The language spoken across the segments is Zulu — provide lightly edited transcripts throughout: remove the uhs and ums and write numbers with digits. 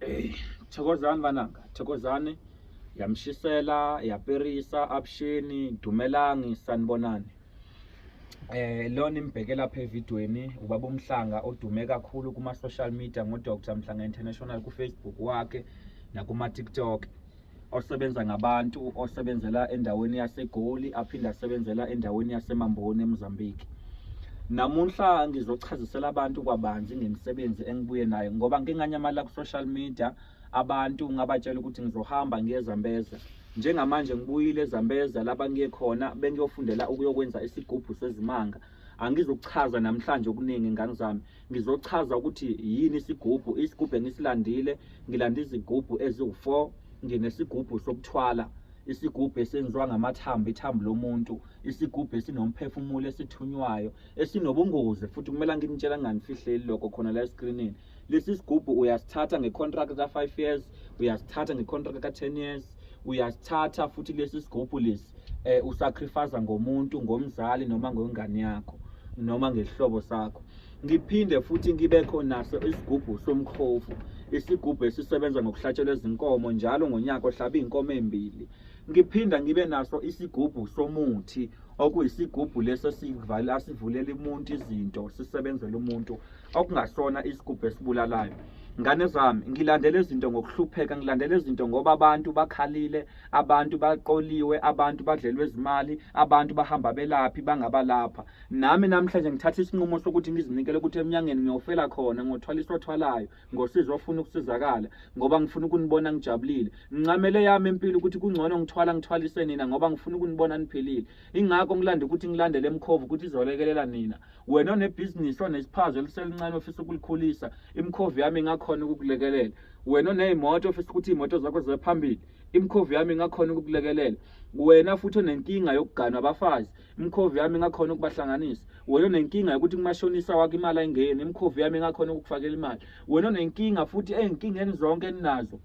Hey, thokozani bananga, thokozani. Yamshisela, yaperisa, abusheni, dumelangi, sanibonani. Lona imbheke lapha evidweni ubaba uMhlanga odume kakhulu kuma social media ngo Dr Mhlanga International ku Facebook wakhe nakuma TikTok, osebenza ngabantu, osebenzela endaweni yaseGoli, aphinde asebenzela endaweni yaseMamboni eMozambique. Namuhla ngizochazisela abantu kwabanzi ngemisebenzi engibuye nayo, ngoba nginganyamala ku-social media abantu ngabatshela ukuthi ngizohamba ngiye eZambeza. Njengamanje ngibuyile eZambeza, lapha ngiye khona bengiyofundela ukuyokwenza isigubhu sezimanga. Angizokuchaza namhlanje okuningi ngane zami, ngizochaza ukuthi yini isigubhu. Isigubhu engisilandile, ngilanda izigubhu eziwu-4. Nginesigubhu sokuthwala, isigubhu esenziwa ngamathambo, ithambo lomuntu, isigubhu esinomphefumulo esithunywayo, esinobungozi futhi kumele nginitshela nginganifihleli lokho khona la eskrinini. Lesi sigubhu uyasithatha ngecontract ka-5 years, uyasithatha ngecontract ka-10 years, uyasithatha futhi lesi sigubhu lesi usacrifice ngomuntu, ngomzali noma ngengane yakho noma ngesihlobo sakho. Ngiphinde futhi ngibekho naso isigubhu somkhovu, isigubhu esisebenza ngokuhlatshelwa izinkomo njalo ngonyaka ohlaba iy'nkomo ey'mbili. Ngiphinda ngibe naso isigubhu somuthi, okuyisigubhu leso esivala asivulela umuntu izinto, sisebenzela umuntu, okungasona isigubhu esibulalayo. Ngane zami, ngilandela izinto ngokuhlupheka, ngilandela izinto ngoba abantu bakhalile, abantu baqoliwe, abantu badlelwe izimali, abantu bahamba belaphi bangabalapha. Nami namhlanje ngithatha isinqumo sokuthi ngizinikele ukuthi emnyangeni ngiyofela khona, ngothwaliswa othwalayo, ngosizo ofuna ukusizakala, ngoba ngifuna ukunibona ngijabulile. Ngincamele yami impilo ukuthi kungcono ngithwala ngithwalise nina, ngoba ngifuna ukunibona niphilile. Ingakho ngilanda ukuthi ngilandele emkhovu ukuthi izolekelela nina. Wena onebhizinisi, onesiphazo eliselincane ofisa ukulikhulisa, imkhovu yami ingakhona ukukulekelela. Wena oney'moto ofisa ukuthi iy'moto zakho zibe phambili, imkhovu yami ingakhona ukukulekelela. Wena futhi onenkinga yokuganwa abafazi, imkhovu yami ingakhona ukubahlanganisa. Wena onenkinga yokuthi kumashonisa wakho imali ayingeni, imkhovu yami ingakhona ukukufakela imali. Wena onenkinga futhi ey'nkingeni zonke eninazo,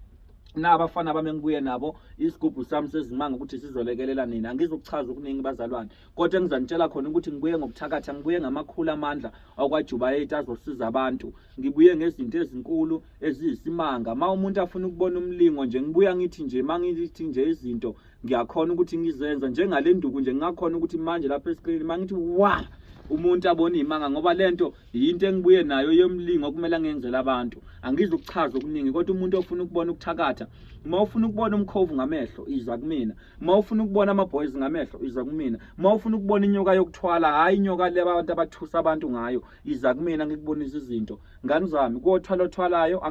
nabafana bami engibuye nabo isigubhu sami sezimanga ukuthi sizolekelela nina. Angizukuchaza okuningi bazalwane, kodwa engizanitshela khona ukuthi ngibuye ngokuthakatha, ngibuye ngamakhulu amandla akwaJuba 8 azosiza abantu. Ngibuye ngezinto ezinkulu eziyisimanga. Ma umuntu afuna ukubona umlingo nje, ngibuya ngithi nje mangithi nje izinto ngiyakhona ukuthi ngizenza njengale nduku nje, ngingakhona ukuthi manje lapha escreen mangithi wa umuntu abone imanga, ngoba lento yinto engibuye nayo yomlingo okumele ngenzele abantu. Angizukuchaza okuningi, kodwa umuntu ofuna ukubona ukuthakatha, uma ufuna ukubona umkhovu ngamehlo, iza kumina. Uma ufuna ukubona ama-boys ngamehlo, iza kumina. Uma ufuna ukubona inyoka yokuthwala, hhayi inyoka le abantu abathusa abantu ngayo, iza kumina ngikubonise izinto. Ngane zami, kothwala othwalayo.